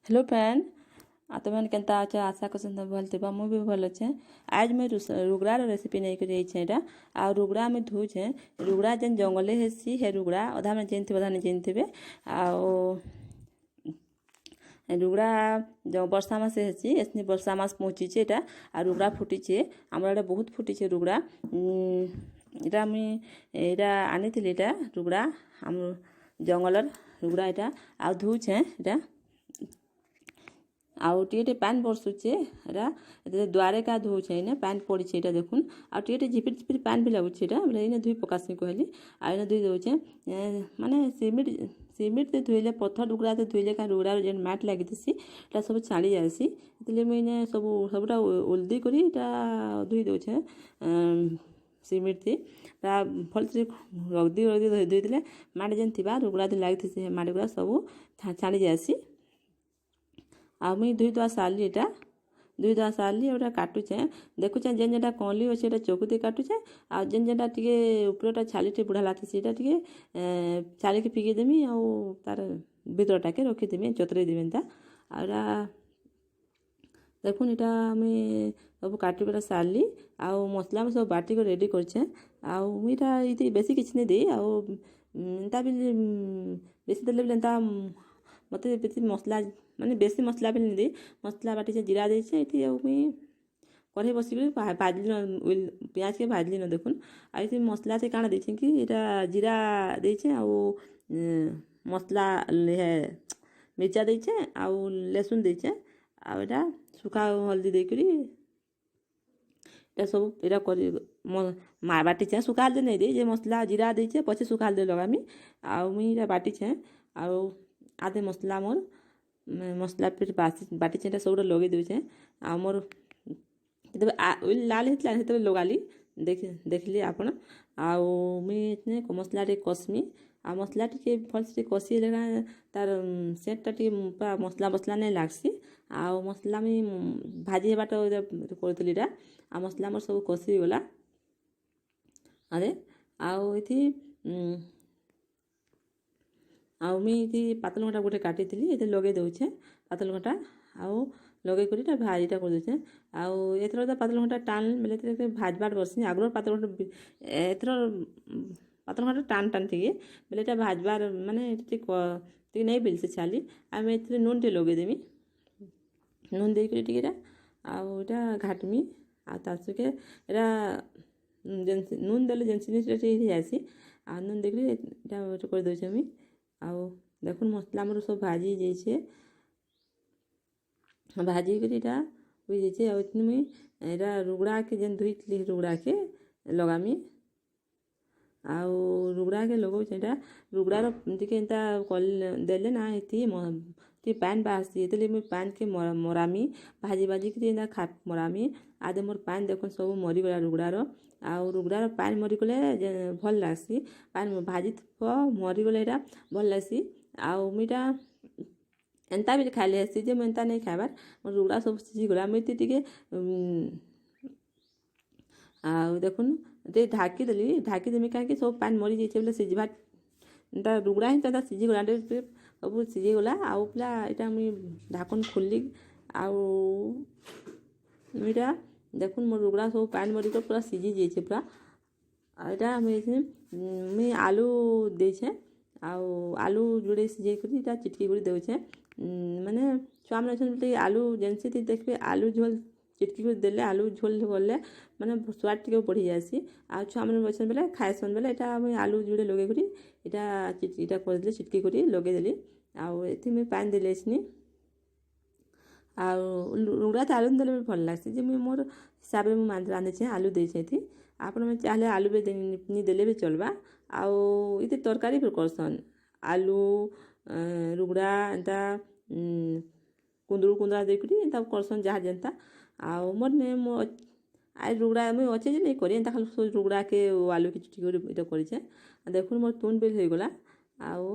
Hello friend, ଆଉ ତୁମେମାନେ କେନ୍ତା ଅଛ? ଆଶା କରୁଛେଁ ତମେ ଭଲ୍ ଥିବ। ମୁଁ ବି ଭଲ୍ ଅଛେଁ। ଆଜ୍ ମୁଇଁ ରୁଗଡ଼ାର ରେସିପି ନେଇକରି ଆଇଛେଁ ଏଇଟା। ଆଉ ରୁଗଡ଼ା ମୁଇଁ ଧୋଉଛେଁ। ରୁଗଡ଼ା ଯେନ୍ ଜଙ୍ଗଲେ ହେସି, ହେ ରୁଗଡ଼ା ଅଧା ମାନେ ଚିହ୍ନିଥିବେ, ଅଧା ନାଇଁ ଚିହ୍ନିଥିବେ। ଆଉ ରୁଗଡ଼ା ବର୍ଷା ମାସେ ହେସି। ଏଛିନି ବର୍ଷା ମାସ ପହଞ୍ଚିଛେ ଏଇଟା। ଆଉ ରୁଗଡ଼ା ଫୁଟିଛେ, ଆମର ଆଡ଼େ ବହୁତ ଫୁଟିଛେ ରୁଗଡ଼ା। ଏଇଟା ମୁଇଁ ଏଇଟା ଆନିଥିଲି। ଏଇଟା ରୁଗଡ଼ା, ଆମ ଜଙ୍ଗଲର ରୁଗଡ଼ା ଏଇଟା। ଆଉ ଧୋଉଛେଁ ଏଇଟା। ଆଉ ଟିକେ ଟିକେ ପାଏନ୍ ବର୍ଷୁଛେ ଏଇଟା, ଦ୍ୱାରେ କା ଧୋଉଛେ। ଏଇନେ ପାଏନ୍ ପଡ଼ିଛେ ଏଇଟା, ଦେଖୁନ୍। ଆଉ ଟିକେ ଟିକେ ଝିପିରି ଝିପିରି ପାଏନ୍ ବି ଲାଗୁଛେ ଏଇଟା। ବୋଲେ ଏଇନେ ଧୁଇ ପକାସି କହିଲି, ଆଉ ଏଇନେ ଧୁଇ ଦଉଛେ। ମାନେ ସିମିଣ୍ଟରେ ଧୋଇଲେ, ପଥର ରୁଗଡ଼ାରେ ଧୋଇଲେ କାଁ, ରୁଗଡ଼ାର ଯେନ୍ ମାଟ୍ ଲାଗିଥିସି, ଏଟା ସବୁ ଛାଡ଼ି ଯାଏସି। ସେଥିଲାଗି ମୁଇଁ ଏଇନେ ସବୁ ସବୁଟା ଓଲ୍ଦି କରି ଏଇଟା ଧୁଇ ଦଉଛେ ସିମିଣ୍ଟଥି। ପୁରା ଭଲ୍ସେ ରଗଦି ରଗଦି ଧୋଇଦେଲେ ମାଟ୍ ଯେନ୍ ଥିବା, ରୁଗଡ଼ାରେ ଲାଗିଥିସି, ହେ ମାଟ୍ ଗୁଡ଼ା ସବୁ ଛାଡ଼ି ଯାଏସି। ଆଉ ମୁଇଁ ଧୁଇ ଧୁଆ ସାରିଲି ଏଇଟା। ଧୁଇ ଧୁଆ ସାରିଲି, ଏଇଟା କାଟୁଛେଁ, ଦେଖୁଛେଁ। ଯେନ୍ ଯେନ୍ଟା କଅଁଲି ଅଛେ, ଏଇଟା ଚକୁଥି କାଟୁଛେଁ। ଆଉ ଯେନ୍ ଯେନ୍ଟା ଟିକେ ଉପରଟା ଛାଲି ଟିକେ ବୁଢ଼ା ଲାଗ୍ସି, ସେଇଟା ଟିକେ ଛାଲିକି ଫିକେଇଦେମି ଆଉ ତାର ଭିତରଟାକେ ରଖିଦେମି, ଚତରେଇ ଦେମି ଏନ୍ତା। ଆଉ ଏଇଟା ଦେଖୁନ୍, ଏଇଟା ମୁଇଁ ସବୁ କାଟିକୁଟା ସାରିଲି। ଆଉ ମସଲା ମୁଁ ସବୁ ବାଟିକରି ରେଡ଼ି କରିଛେଁ। ଆଉ ମୁଇଁ ଏଇଟା ଏଇଥି ବେଶୀ କିଛି ନାଇଁ ଦେଇ। ଆଉ ଏନ୍ତା ବି ବେଶୀ ଦେଲେ ବି ଏନ୍ତା ମତେ ବେଶୀ ମସଲା, ମାନେ ବେଶୀ ମସଲା ବି ନାଇଁ ଦେଇ। ମସଲା ବାଟିଛେ, ଜିରା ଦେଇଛେ ଏଠି। ଆଉ ମୁଇଁ କଢ଼େଇ ବସିକରି ଭାଜଲି, ପିଆଜକେ ଭାଜଲି ନ, ଦେଖୁନ୍। ଆଉ ଏଥି ମସଲାଥି କାଣା ଦେଇଛେଁ କି, ଏଇଟା ଜିରା ଦେଇଛେଁ, ଆଉ ମସଲା ମିର୍ଚା ଦେଇଛେଁ, ଆଉ ଲେସୁନ୍ ଦେଇଛେଁ, ଆଉ ଏଇଟା ଶୁଖା ହଳଦୀ ଦେଇକରି ଏଇଟା ସବୁ ଏଇଟା କରି ବାଟିଛେଁ। ଶୁଖା ହଳଦୀ ନାଇଁ ଦେଇ ଯେ, ମସଲା ଜିରା ଦେଇଛେଁ, ପଛେ ଶୁଖା ହଳଦୀ ଲଗାମି। ଆଉ ମୁଇଁ ଏଇଟା ବାଟିଛେଁ। ଆଉ ଆଦେ ମସଲା ମୋର୍ ମସଲା ଫିର୍ ବାଟିଛେଁ, ଏଇଟା ସବୁଟା ଲଗେଇ ଦେଉଛେଁ। ଆଉ ମୋର୍ ଯେତେବେଳେ ଲାଲ୍ ହେଇଥିଲା, ସେତେବେଳେ ଲଗାଲି, ଦେଖିଲି ଆପଣ। ଆଉ ମୁଇଁ ମସଲା ଟିକେ କଷମି। ଆଉ ମସଲା ଟିକେ ଭଲ୍ସେ ଟିକେ କଷି ହେଲେ କାଁ, ତାର୍ ସେଣ୍ଟଟା ଟିକେ ପୁରା ମସଲା ମସଲା ନାଇଁ ଲାଗ୍ସି। ଆଉ ମସଲା ମୁଇଁ ଭାଜି ହେବାଟା କରିଥିଲି ଏଇଟା। ଆଉ ମସଲା ମୋର୍ ସବୁ କଷି ହେଇଗଲା ଆରେ। ଆଉ ଏଥି ଆଉ ମୁଇଁ ଏଥି ପାତଲଘଣ୍ଟା ଗୋଟେ କାଟିଥିଲି, ଏଥି ଲଗେଇ ଦଉଛେଁ ପାତଲଘଣ୍ଟା। ଆଉ ଲଗେଇ କରି ଏଟା ଭାଜିଟା କରିଦଉଛେଁ। ଆଉ ଏଥର ତ ପାତଲଘଣ୍ଟା ଟାନ୍ ବେଲେ ଏଥିରେ ଭାଜବାର୍ ବସିନି। ଆଗରୁ ପାତଲଘଣ୍ଟା, ଏଥର ପାତଲଘଣ୍ଟା ଟାନ୍ ଟାନ୍ ଟିକେ ବେଲେ ଏଟା ଭାଜବାର୍, ମାନେ ଟିକେ ଟିକେ ନେଇ ବେଲି ସେ ଛାଲି। ଆମେ ଏଥିରେ ନୁନ୍ ଟିକେ ଲଗେଇଦେମି। ନୁନ୍ ଦେଇକରି ଟିକେ ଏଇଟା ଆଉ ଏଇଟା ଘାଟମି। ଆଉ ତାର୍ ସଙ୍ଗେ ଏଇଟା ଯେନ୍ ନୁନ୍ ଦେଲେ ଯେନ୍ ଜିନିଷଟା ଟିକେ ହେଇଯାଏସି। ଆଉ ନୁନ୍ ଦେଇକରି ଏଇଟା କରିଦେଉଛେଁ ମୁଇଁ। ଆଉ ଦେଖୁନ୍, ମସଲା ଆମର ସବୁ ଭାଜି ହେଇଯାଇଛେ। ଭାଜି ହେଇକରି ଏଇଟା ହୋଇଯାଇଛେ। ଆଉ ଏଥିନି ମୁଇଁ ଏଇଟା ରୁଗଡ଼ାକେ ଯେନ୍ ଧୁଇଥିଲି, ରୁଗଡ଼ାକେ ଲଗାମି। ଆଉ ରୁଗଡ଼ାକେ ଲଗଉଛେଁ। ଏଇଟା ରୁଗଡ଼ାର ଟିକେ ଏନ୍ତା ଦେଲେ ନା, ଏଥି ଟିକେ ପାଏନ୍ ବାହାରସି। ଏଥିଲାଗି ମୁଇଁ ପାଏନ୍କେ ମରାମି, ଭାଜି ଭାଜିକିରି ଏନ୍ତା ମରାମି। ଆଦେ ମୋର୍ ପାଏନ୍ ଦେଖୁନ୍, ସବୁ ମରିଗଲା ରୁଗଡ଼ାର। ଆଉ ରୁଗଡ଼ାର ପାଏନ୍ ମରିଗଲେ ଭଲ୍ ଲାଗ୍ସି। ପାଏନ୍ ଭାଜିଥିବ, ମରିଗଲେ ଏଇଟା ଭଲ୍ ଲାଗ୍ସି। ଆଉ ମୁଇଁ ଏଇଟା ଏନ୍ତା ବି ଖାଇଲେ ହେସି ଯେ, ମୁଇଁ ଏନ୍ତା ନାଇଁ ଖାଇବାର୍। ମୋର୍ ରୁଗଡ଼ା ସବୁ ସିଝିଗଲା। ମୁଇଁ ଟିକେ ଆଉ ଦେଖୁନ୍, ଟିକେ ଢାକିଦେଲି। ଢାକିଦେମି କାହିଁକି, ସବୁ ପାଏନ୍ ମରିଯାଇଛେ ବୋଲେ ସିଝବା ଏନ୍ତା ରୁଗଡ଼ା ହିଁ ତ ସିଝିଗଲା, ଟିକେ ସବୁ ସିଝିଗଲା। ଆଉ ପୁରା ଏଇଟା ମୁଇଁ ଢାକୁନ୍ ଖୋଲିଲି। ଆଉ ଏଇଟା ଦେଖୁନ୍, ମୋର୍ ରୁଗଡ଼ା ସବୁ ପାଏନ୍ ମରିକରି ପୁରା ସିଝି ଯାଇଛେ ପୁରା। ଆଉ ଏଇଟା ମୁଇଁ ମୁଇଁ ଆଲୁ ଦେଇଛେଁ। ଆଉ ଆଲୁ ଯୋଡ଼େ ସିଝେଇକରି ଏଇଟା ଚିଟକି କରି ଦେଉଛେଁ। ମାନେ ଛୁଆମାନେ ଅଛନ୍ ଟିକେ ଆଲୁ ଯେନ୍ସି ଦେଖିବେ, ଆଲୁ ଝୋଲ୍ ଚିଟକି କରି ଦେଲେ, ଆଲୁ ଝୋଲ୍ କଲେ ମାନେ ସ୍ୱାଦ ଟିକେ ବଢ଼ି ଯାଏସି। ଆଉ ଛୁଆମାନେ ଅଛନ୍ ବେଲେ ଖାଏସନ୍ ବେଲେ, ଏଇଟା ମୁଇଁ ଆଲୁ ଯୋଡ଼େ ଲଗେଇକରି ଏଇଟା ଏଇଟା କରିଦେଲି, ଚିଟକି କରି ଲଗେଇଦେଲି। ଆଉ ଏଥି ମୁଇଁ ପାଏନ୍ ଦେଲି ଏଛିନି। ଆଉ ରୁଗଡ଼ା ଆଲୁ ଦେଲେ ବି ଭଲ୍ ଲାଗ୍ସି ଯେ, ମୁଇଁ ମୋର୍ ହିସାବରେ ମୁଁ ରାନ୍ଧିଛେଁ, ଆଲୁ ଦେଇଛେଁ ଏଥି। ଆପଣମାନେ ଚାହିଁଲେ ଆଲୁ ବି ନି ଦେଲେ ବି ଚଲ୍ବା। ଆଉ ଏଥି ତରକାରୀ ବି କରସନ୍, ଆଲୁ ରୁଗଡ଼ା ଏନ୍ତା କୁନ୍ଦୁରୁ କୁନ୍ଦୁରା ଦେଇକରି ଏନ୍ତା କରସନ୍, ଯାହା ଯେନ୍ତା। ଆଉ ମୋର୍ ନେ ମୋ I ରୁଗଡ଼ା ମୁଇଁ ଅଛେ ଯେ ନାଇଁ କରି, ଏନ୍ତା ଖାଲି ରୁଗଡ଼ାକେ ଆଲୁକେ ଚିଟକି କରି ଏଇଟା କରିଛେଁ। ଦେଖୁନ୍, ମୋର୍ ତୁନ୍ ବି ହେଇଗଲା। ଆଉ